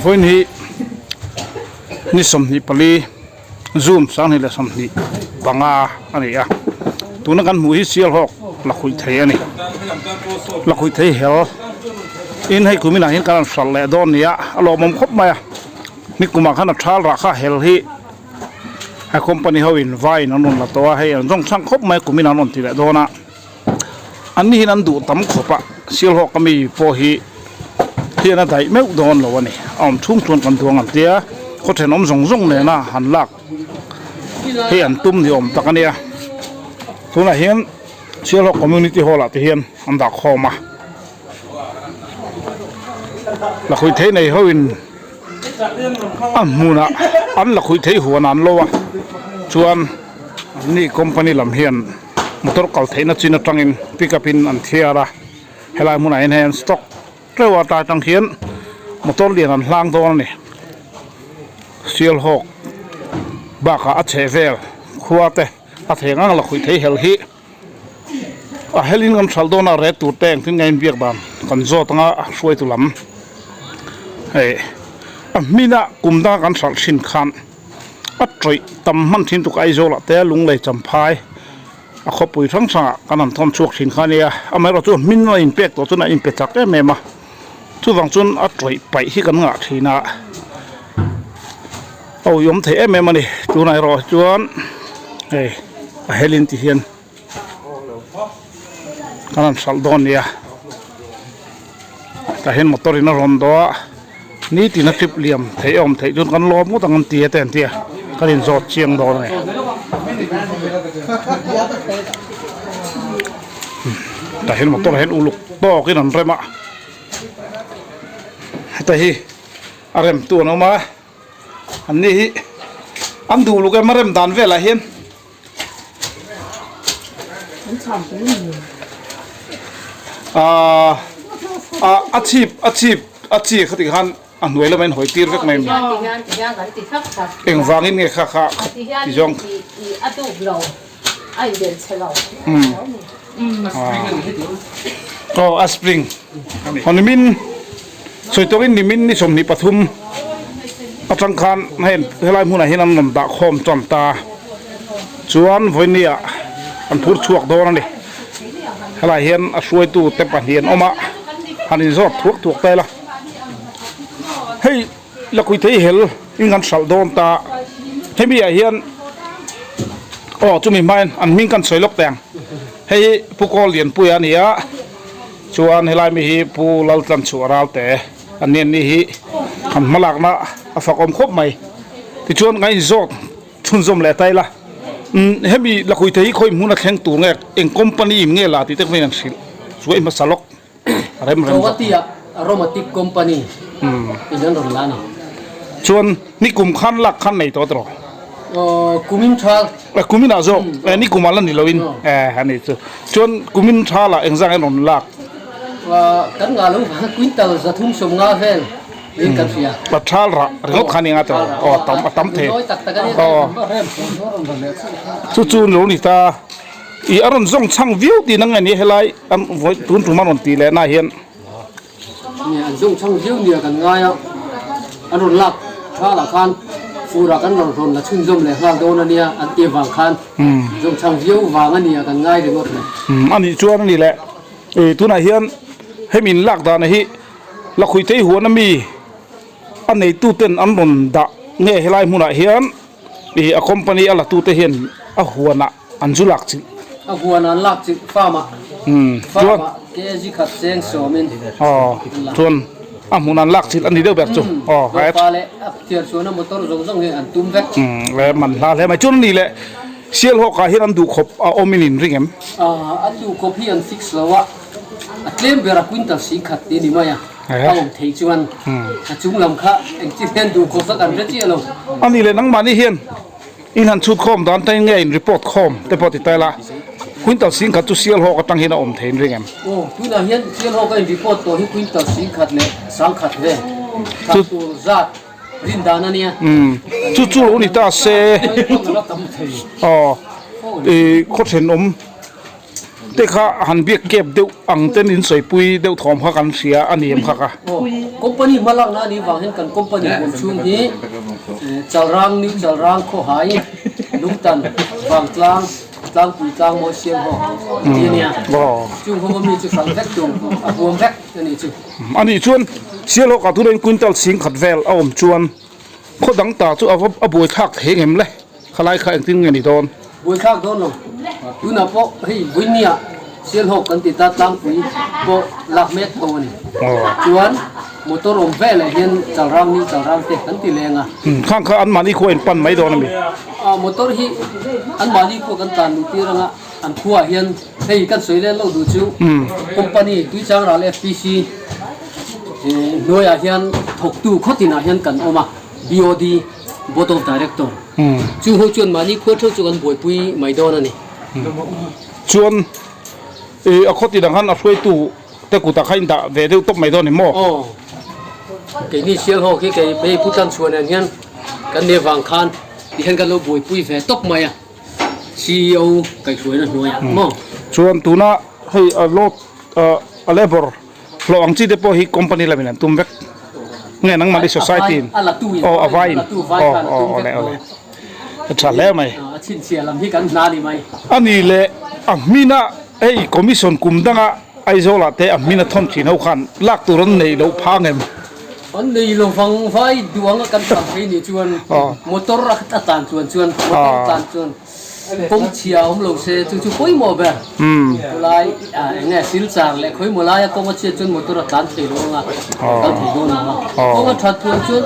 Vawiin hi ni 24 June 2025 a ni a, tuna kan hmuh hi Sialhawk lakhuih thei a ni. Lakhuih thei hel in hei kuminah hian kan rawn hralh leh dawn nia a lawmawm khawp mai a, nikumah khan a thal rah kha hel hi a company ho in vaiin an rawn la tawh a, hei an zawng chhang khawp mai a kuminah an rawn ti leh dawn a. An ni hian an duh tam khawp a, Sialhawk a mi pawh hi hian a daih meuh dawn lo a ni. A awm chhung chuan kan duang ang tia khaw thenawm zawng zawng nena han lak hi an tum ni awm tak a nia. Tunah hian Sialhawk Community Hall ah te hian an dah khawm a, lakhuih thei nei ho in a hmunah an lakhuih thei huan an lo a, chuan an ni company lam hian. Motor kal theihna chin atangin pick up in an thiar a, helai hmunah hian hei an stock teuh a tlai atang hian motor lian an hlang dawn a ni. Sialhawk bakah a chheh vel khua te a thei ang ang la khuih thei hel hi a helin kan hralh dawn a ret tur te engtin nge a inbiak dan kan zawt anga hruaitu lam hei a hmina kum danga kan hralh thin khan. A tawih tam hman thin tuk Aizawlah te Lunglei Champhai a khawpui hrang hrangah kan han thawn chhuak thin kha a nia. Amaherawhchu chu hmin a inpek tawh chuan a inpe chak em em a, chuvang chuan a tawih paih hi kan ngah thin a, a uiawm thei em em a ni. Tunah erawh chuan hei a helin ti hian kan han hralh dawn a nia. Tah hian motor in a rawn dawh a nitin a trip liam theih a awm theih chuan kan lawm ngawt ang an ti a te an ti a kan inzawt chiang dawn a ni tah hian motor ah hian uluk tawk in an rem a heta hi a rem tu an awm a an ni hi an duh luk em a rem dan velah hian. Aaa a chhip a chhip a chi kha tih khan a hnuai lamah in hawi tir vek mai a ni engvangin nge kha kha ti zawng aw a spring aw nimin sawi tawkin nimin ni 23 atang khan hei helai hmunah hian an rawn dah khawm tan ta chuan vawinia an phur chhuak dawn a ni helaiah hian a hruaitu te pahnih an awm a han inzawt thuak thuak ta ila hei lakhuih thei hel in kan hralh dawn ta hemi ah hian aw chumi hmain an hming kan sawi lawk teh ang hei hi Pu Kawllianpuia a ni a chuan helai mi hi Pu Laltlanchhuah Ralte. An ni an ni hi an hmalakna a fakawm khawp mai. Tichuan kan inzawt chhunzawm leh ta ila. Umm hemi lakhuih thei hi khawi hmun a thleng tur nge eng company in nge la tih te khumin an hrilh chu a inhmasa lawk a rem rem zawk. Guwahati-ah Aromatic Company in an rawn la a ni. Chuan nikum khan lak khan nei tawh tawh? Aw kumin thal. Kuminah zawk nikumah la ni loin a ni chu. Chuan kumin thalah engzah nge rawn lak? Kan ngah lo vang quintal 350 vel in kan hria. A thal rah ringawt kha a ni anga tawh aw a tam a tam thei. Aw chu chu lo ni ta i a rawn zawng chhang viau tih na nge ni helai an vawi tun tum a rawn tih leh na hian. An zawng chhang viau nia kan ngai a, an rawn lak thalah khan furah kan rawn rawn la chhunzawm leh nghal dawn a nia an tih avang khan zawng chhang viau vang a nia kan ngai ringawt mai. A nih chuan a ni le, tunah hian hemi in lak dan hi Lakhuihthei huan ami a neituten an rawn dah nge helai hmunah hian a company a latute hian a huanah An zu lak chilh. A huan an lak chilh farm ah. Farm ah kg khat cheng sawm in. Aw chuan a hmun an lak chilh a ni deuh ber chu. Aw pa leh a thiar chuan a motor zawng zawng hi an tum vek. Le man hla hle mai. Chuan a ni leh Sialhawk ah hian an duh khawp a awm in in ring em? An duh khawp hi an fix lo a, a tlem ber a quintal si khat ti a ni mai a, a awm theih chuan a chung lam kha engtin hian duh khawp kha kan hre chiah lo. A ni leh nangmahni hian In han chhut khawm dan tain nge in report khawm te pawh ti ta ila, quintal singkhat chu Sialhawk atang hian a awm thei in ring em? Aw, tunah hian Sialhawk a in report tawh hi quintal singkhat leh sangkhat ve khat tur zat rin dan a nia. Umm, chu chu lo ni ta se. Aw, i khaw thenawm. te kha han biak kep deuh ang ten in sawipui deuh thawm kha kan hria a ni em kha ka. Aw, company hma lakna a nih vang hian kan company huam chhung hi Chalrang, New Chalrang, Khawhai, Lungtan, Vangtlang, Tlangpui tlang mawi siam ho ti a nia. Chung ho mi chu hrang vek tur a huam vek a nih chu. A nih chuan Sialhawk ah tunah in quintal 10,000 vel a awm chuan khaw dang ta chu a va a buai thlak thei ngem le? Khalai kha engtin nge ni dawn? Buai thlak dawn lo. Tunah pawh hei Buinia Sialhawk kan ti ta tlangpui pawh lak mek tho a ni. Chuan motor awm veleh hian Chalrang ni Chalrang te kan ti leng a. Khang kha anmahni khua in pan mai dawn a mi? Motor hi anmahni khua kan tlan luh tir anga an khuaah hian hei kan sawi lel lo duh chu company Tuichangral FPC hnuaiah hian thawktu khaw tinah hian kan awm a, BOD, Board of Director, chu ho chuan mahni khua theuh chu kan buaipui mai dawn a ni. Chuan a khaw tinah khan a hruaitu te kutah kha in dah ve deuh tawp mai dawn ni maw? Aw, keini Sialhawk hi kei hei Pu Tlanchhuah nen hian kan nih avang khan ti hian kan lo buaipui ve tawp mai a, CEO kaihhruaina hnuaiah maw? Chuan tuna hei a load a labour hlawh ang chi te pawh hi company lamin an tum vek nge nangmahni society in? Aw a vaiin aw aw awle awle a tha hle mai. A chhinchhiah lam hi kan hna ni mai. A nih leh a hmina hei commission kum danga Aizawlah te a hmin a thawn thin ho khan lak tur an neih loh phang em? An nei lo vang vai duh anga kan tlan phei nih chuan motor a tlan chuan chuan motor tlan chuan kawng chhia awm lo se chu chu pawimawh ber. Khawlai eng nge silchar leh khawimaw laia kawng a chhiat chuan motor a tlan thei lo anga kal thei dawn lo a. Kawng a that chuan chuan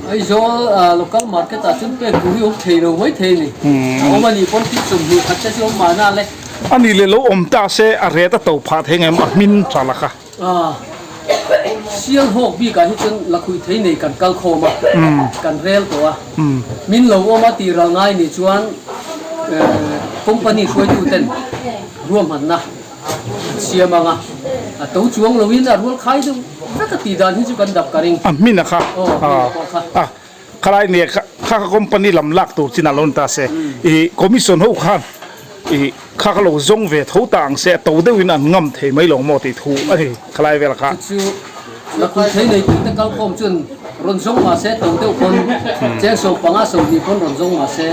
Aizawl local market ah chuan pek tur hi awm thei lo mai thei a ni. A awm a nih pawn tih 20 khat te chu awm mahna le. A nih leh lo awm ta se a ret a to phah thei ngem a hmin tha laka. Sialhawk bikah hi chuan lakhuih thei nei kan kal khawm a, kan rel tawh a. Min lo awm a tih ral ngai nih chuan company hruaitu ten ruahmanna an siam ang a, a to chuang loin a rual khai deuh vek a tih dan hi chu kan dap ka ring. A hmin a kha. A. Khalai nia kha kha company lam lak tur chin a lo ni ta se i commission ho khan i kha kha lo zawng ve tho ta ang se a to deuhin an ngam thei mai lo maw tih thu a ni khalai vel kha. Chu lakhuih thei nei tute kalkhawm chuan rawn zawng mah se to deuh pawn cheng 15 20 pawn rawn zawng mah se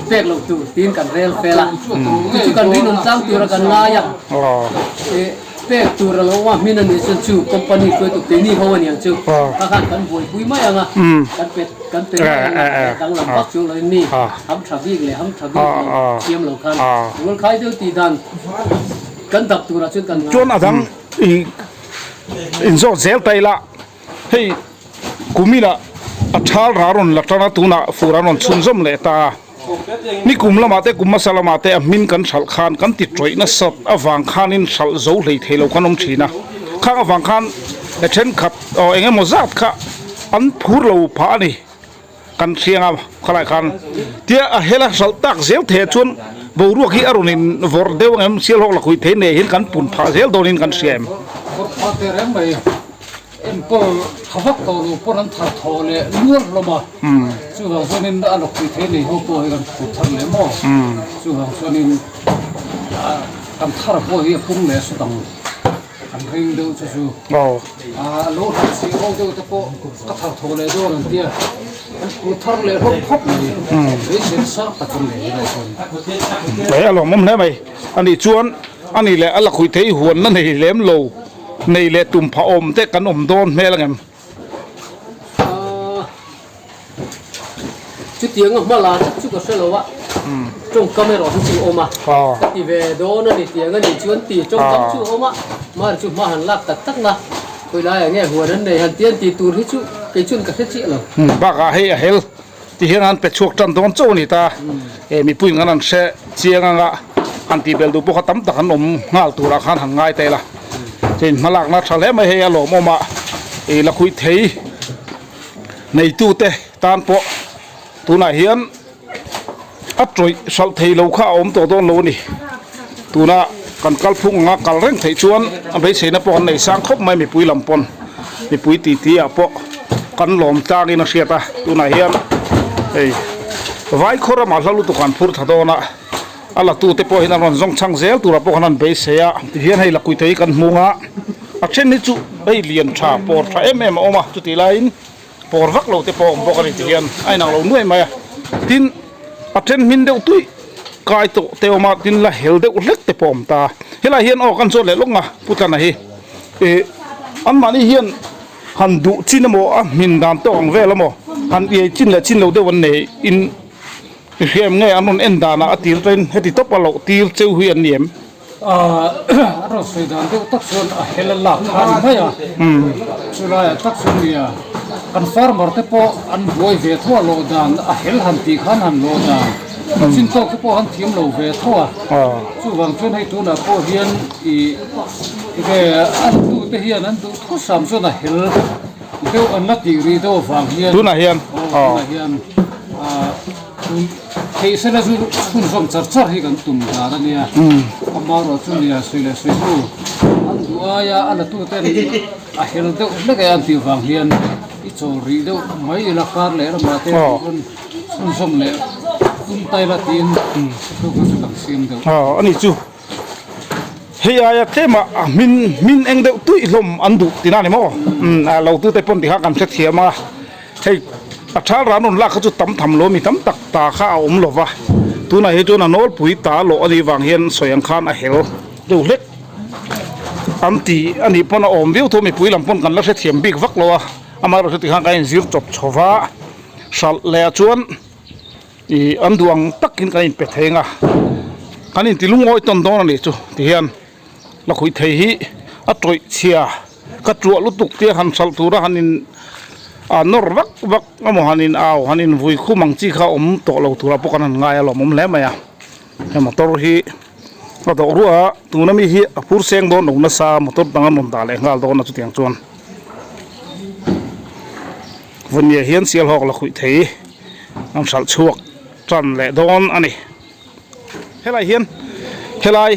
pek loh tur tiin kan rel fel a chu chu kan rinawm tlang tura kan ngai a. Pek tur a lo awm a, hmin a nih chuan chu company hruaitu keini ho a niang chu kha khan kan buaipui mai ang a, kan pe kan pe mai ang a, danglam vak chu loin mi ham tha bik leh ham tha bik lo thiam lo khan rual khai deuh tih dan kan dap turah chuan kan ngai. Chuan a dang i inzawt zel ta ila hei kumina a thal ra rawn la tan a tunah fur an rawn chhunzawm leh ta a. Ni kum lamah te kum hmasa lamah te a hmin kan hralh khan kan ti tawih nasat avang khanin hralh zo hlei thei lo khan awm thin a, khang avang khan he thenkhat aw eng emaw zat kha an phur lo phah a ni kan hriang a khalai khan tia a hela hralh tak zel thei chuan boruak hi a rawn in vawrh deuh ang em sialhawk lakhuih thei nei hian kan pun phah zel dawnin kan hria em. Vawrh phah teh reng mai. Enkawl tha vak tawh lo pawn an thar thaw leh nual hlawm a, chuvang chuanin a lawkpui thei nei ho pawh hi kan phur thar leh maw, chuvang chuanin kan thar pawh hi a pung leh sut ang kan ring deuh chu chu a lo hralh chih ho deuh te pawh ka thar thaw leh dawn an tia, an phur thar leh hlawm khawp mai, beisei sang tak an nei lai chuan. Hei a lawmawm hle mai, ani chuan ani leh a lakhuih thei huanna nei lem lo. Nei leh tum phah awm te kan awm dawn hmel angem? Chutianga hma la tak chu ka hre lo a, tawngkam erawh hi chu a awm a, ka ti ve dawn a ni tiang a nih chuan ti tawngkam chu a awm a, mahni chu hma han lak tak tak na, khawi laiah nge huan an nei han ti an ti tur hi chu kei chuan ka hre chiah lo. Bakah hei a hel ti hian an pe chhuak tan dawn chauh a ni ta, mipuiin kan han hre chiang anga han tih belh duh pawh kha tam tak an awm nghal turah khan han ngai ta ila, chuan hmalakna tha hle mai hei a lawmawm a, ih lakhuih thei neitute tan pawh tunah hian a tawih hralh thei lo kha a awm tawh dawn lo a ni, tuna kan kalphung anga kal reng theih chuan a beiseina pawh an nei sang khawp mai mipui lam pawn mipui titi ah pawh kan lawm tlangin a hriat a tunah hian hei vai khaw ramah hla lutuk an phur tha dawn a. A la tute pawh hian an rawn zawng chhang zel turah pawh khan an beisei a. Tihian hei lakui thei kan hmung a, a then hi chu hei lian tha pawr tha em em a awm a, chutih laiin pawr vak lo te pawh a awm bawk a ni tihian a inang lo nuai mai a. Tin, a then hmin deuh tui kai tawh te a awm a, tin la hel deuh hlek te pawh a awm ta. Helai hian aw kan zawt leh lawk nga Pu Tlana hi ih anmahni hian han duh chin emaw a hmin dan tawk ang vel emaw han iai chin leh chin lo deuh an nei in I hriam nge an rawn en danah a tir tain heti tawp a loh tir cheu hi an ni em? A rawn sawi dan deuh tak chuan a hel a lak kha a ni mai a, chulaiah tak chuan nia kan farmer te pawh an buai ve tho a lawh dan a hel han tih khan han lawh dan a chin tawk te pawh an thiam lo ve tho a, chuvang chuan hei tunah pawh hian ih enge a tute hian an duh thusam chuan a hel Deuh an la tih rih deuh avang hian Tunah hian aw tunah hian tun theih sela chu chhunzawm char char hi kan tum dan a nia amaherawh chu nia sawi leh sawi hnu an duh aia a la tuten a hel deuh hlek e an tih vang hian i chawl rih deuh mai ila kar leh lamah te rawn chhunzawm leh tum ta ila tiin thuthluk chu kan siam deuh. Aw ani chu. Hei aia tlema a hmin hmin eng deuh tuih hlawm an duh tihna a ni maw? Umm a lo tute pawn tikha kan hrethiam a, hei a thal ran rawn lak kha chu tam tham lo mi tam tak ta kha a awm lo va, tunah hi chuan a nawlpui ta lawh a nih vang hian sawi ang khan a hel deuh hlek an ti a nih pawn a awm viau tho mipui lam pawn kan la hrethiam bik vak lo a, amaherawhchu tikhan kan inzir chawp chho va, hralh leh ah chuan. Ih an duh ang takin kan inpe thei ang a, kan inti lungawi tawn dawn a nih chu tihian lakhuih thei hi a tawih chhia ka tuah lutuk tia han hralh tura han in ah nawr vak vak emaw han in au han in vui khum ang chi kha awm tawh lo tura pawh kan han ngai a lawmawm hle mai a, he motor hi a dawh ruah a tuna mi hi a phur seng dawn lo nasa motor dang an rawn dah leh nghal dawn a chutiang chuan. Vawnia hian Sialhawk la khuih thei an hralh chhuak tan leh dawn a ni. Helai hian helai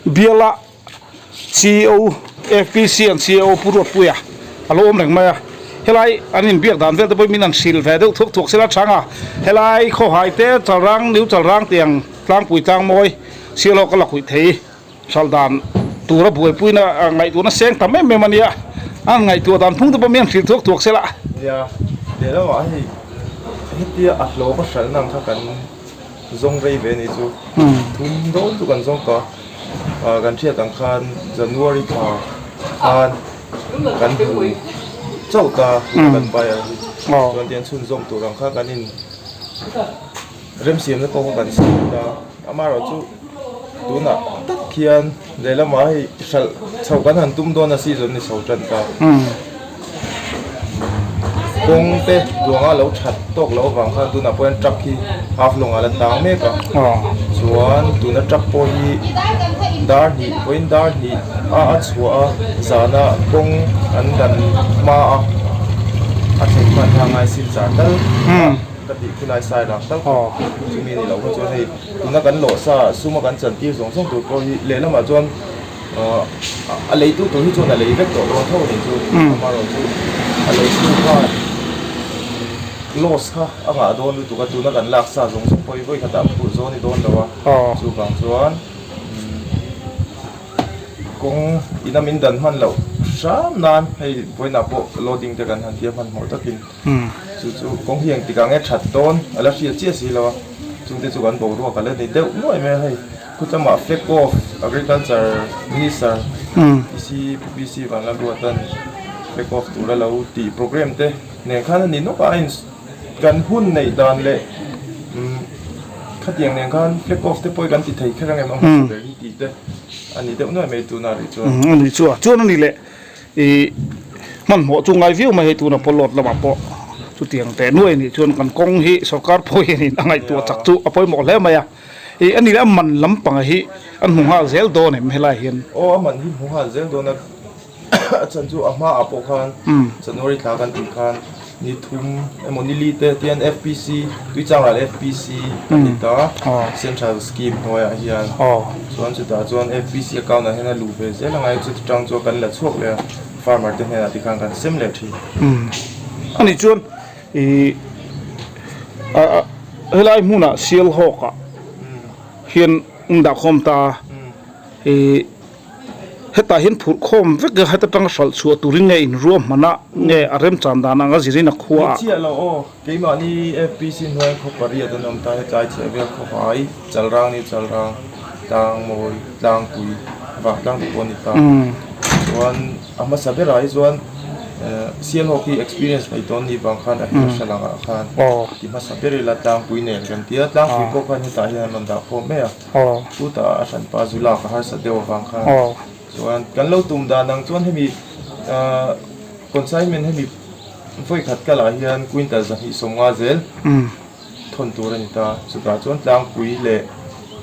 biala ceo FPC an ceo Pu Ruatpuia a lo awm reng mai a, helai an inbiak dan vel te pawhin min han hrilh ve deuh thuak thuak sela chang a, helai khawhai te Chalrang New Chalrang tiang tlangpui tlangmawi Sialhawk a la khuih thei. Hralh dan tura buaipuina ngaihtuahna seng tam em em a nia, a ngaihtuah dan phung te pawh mi an hrilh thuak thuak sela. Nia, lehlamah hei hetia a hlawm a hralhna ang kha kan zawng rei ve a nih chu, thum dawn chu kan zawng tawh a, kan hriat ang khan January thla khan kan hmu chauh ta kan buyer hi, chuan tiang chhunzawm tur ang kha kan in remsiamna pawh kha kan siam ta. Amaherawhchu tunah tak hian lehlamah hei hralh chhoh kan han tum dawn a season ni chho tan ta. Kawng te duanga lo that tawk loh avang khan tunah pawh hian truck hi half lawng ah la tang mek a. Chuan tuna truck pawh hi dar hnih vawiin dar hnih a a chhuah a zana kawng an dan hma a a thlen hman kha a ngai silchar tal. Ka tih khu lai sai rak tak chumi ni loh kha chuan hei tuna kan lawh sa suma kan chan tir zawng zawng tur pawh hi lehlamah chuan a leitu tur hi chuan a lei vek tawh dawn tho a ni chu amaherawhchu a leitu khan loss kha a ngah dawn lutuk a tuna kan lak sa zawng zawng pawh hi vawi khatah phurh zawn a ni dawn lo a chuvang chuan. Kawng ina min dan hman loh hram nan hei vawiinah pawh loading te kan han tia hmanhmawh takin chu chu kawng hi engtik ah nge that dawn a la hriat chiah si lo a chungte chu kan boruak a la ni deuh nuai mai a hei khutlama flag off agriculture minister PC PC Vanlalruatan flag off tura lo tih program te nen khan a ni nawk a a in kan hun neih dan leh Khatiang nen khan flag off te pawh hi kan ti thei kher ang em a hmasa ber hi tih te a ni deuh nuai mai tunah rih chuan. A ni chu a, chuan a ni leh ih hmanhmawh chu ngai viau mai hei tuna pawlawt lamah pawh chutiang teh nuai nih chuan kan kawng hi sorkar pawh hianin a ngaihtuah chak chu a pawimawh hle mai a, ih a ni leh a man lampang hi an hmu nghal zel dawn em helai hian. Aw a man hi hmu nghal zel dawn a. A chhan chu a hmaah pawh khan January thla kan tih khan ni thum emaw ni li te tian FPC Tuichangral FPC kan ni ta Central Scheme hnuaiah hian chuan chutah chuan FPC account ah hian a luh ve zel angai chuti tang chuan kan la chhuak leh a farmer te hnenah tikhan kan sem leh thin. Ani chuan ih helai hmunah Sialhawkah. hian an dah khawm ta a ih hetah hian phurh khawm vek a heta tanga hralh chhuah turin nge inruahman a nge a remchan dan ang a zirin a khua a. Chiah lo aw, keimahni FPC hnuai khaw pariat an awm ta hetlai chheh vel khawhai Chalrang ni Chalrang Tlangmawi Tlangpui Vaktlang te pawh a ni ta chuan a hmasa berah hi chuan Sialhawk hi experience nei tawn ni vang khan a hel hra langah khan ti hmasa ber ila Tlangpui nen kan ti a, Tlangpui pawh khan hetah hian an rawn dah khawm mai a. Chutah a hranpa zu lak a harsat deuh avang khan chuan kan lo tum dan ang chuan hemi consignment hemi vawikhat kalah hian quintal 250 zel thawn tur a ni ta. Chutah chuan tlangpui leh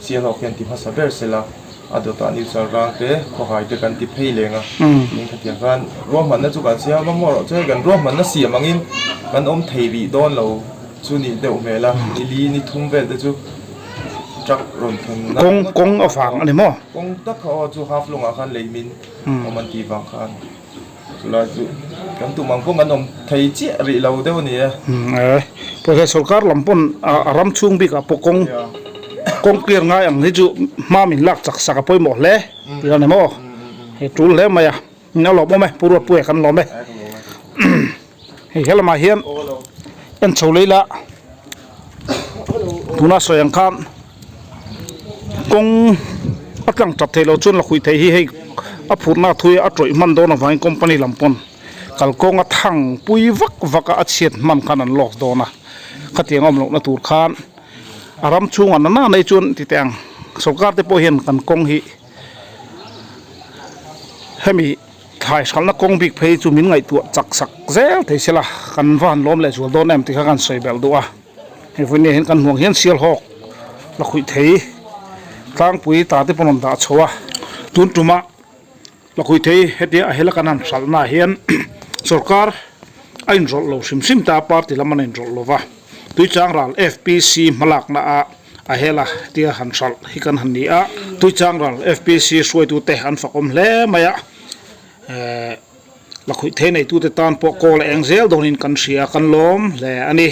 Sialhawk hian ti hmasa ber sela a dawtah Newchal rang te khawhai te kan ti phei leng a. Tiin khatiang khan ruahmanna chu kan siam a maw erawh chuan kan ruahmanna siam angin kan awm thei rih dawn lo chu nih deuh hmel a, ni li ni thum vel te chu. Truck rawn thlen na Kawng kawng avang a ni maw? Kawng tak kha aw chu half lawngah khan lei min awm an tih vang khan chulai chu kan tum ang pawh kan awm thei chiah rih lo deuh a ni e. E pawisa sorkar lam pawn a ram chhung bikah pawh kawng kawng clear ngai ang hi chu hma min lak chak sak a pawimawh hle tih a ni maw? Hei tul hle mai a, a lawmawm e, Pu Ruatpuia kan lawm e. Hei helamah hian en chho lei la tuna sawi ang khan kawng a tlang tap thei lo chuan la khuih theih hi hei a phurhna thui a tawih hman dawn avangin company lam pawn kalkawng a thang pui vak vak a a chhiat hman khan an loss dawn a khatiang a awm lohna tur khan a ram chhungah na na nei chuan ti teh ang sorkar te pawh hian kan kawng hi hemi. Thlai hralhna kawng bik phei chu min ngaihtuah chak sak zel thei se la, kan va han lawm leh zual dawn em tih kha kan sawi belh duh a. Hei vawiin hian kan hmuang hian Sialhawk la khuih thei tlangpui ta te pawn rawn dah chho a. Tun tumah la khuih thei hetia a hela kan han hralhnaah hian sorkar a inrawlh lo hrim hrim ta a, party lam an inrawlh lo va. Tuichang ral FPC hmalakna a a hela hetia han hralh hi kan han ni a, Tuichang ral FPC hruaitute an fakawm hle mai a, eh la khuih thei neitute tan pawh kawl a eng zel dawnin kan hria a, kan lawm hle a ni.